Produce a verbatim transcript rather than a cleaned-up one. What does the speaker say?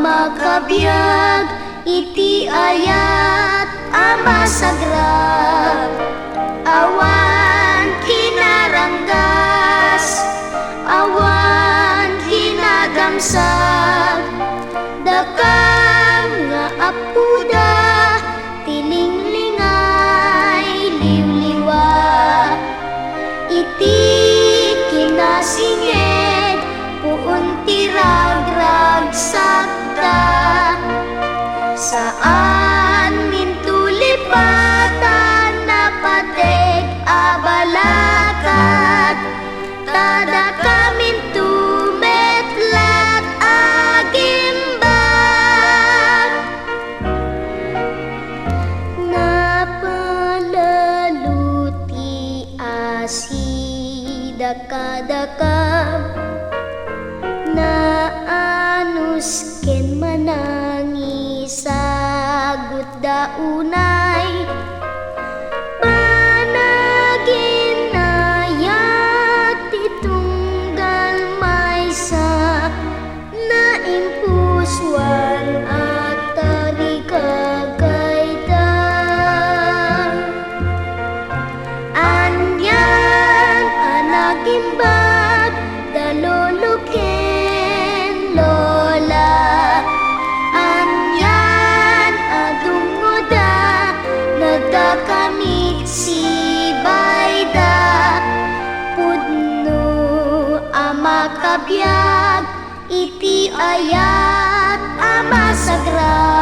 Makabiag iti ayat a masagrag, awan kinaranggas, awan kinagamsag, dakam nga appoda ti linglingay liwliwa. Iti kinasinged, puon ti ragragsakda. Saan minto lipatan a pateg a balakat, ta dakaminto met la't agimbag. Napalalo ti asi dakadakam, naanus ken manangisagut da unay. Panaginayat ti tunggal maysa, naimpusuan a tarigagayda. Anian a nagimbag da lolo ken lola, anian a dungngoda, nadakam it sibayda. Pudno a makabiag iti ayat a masagrag.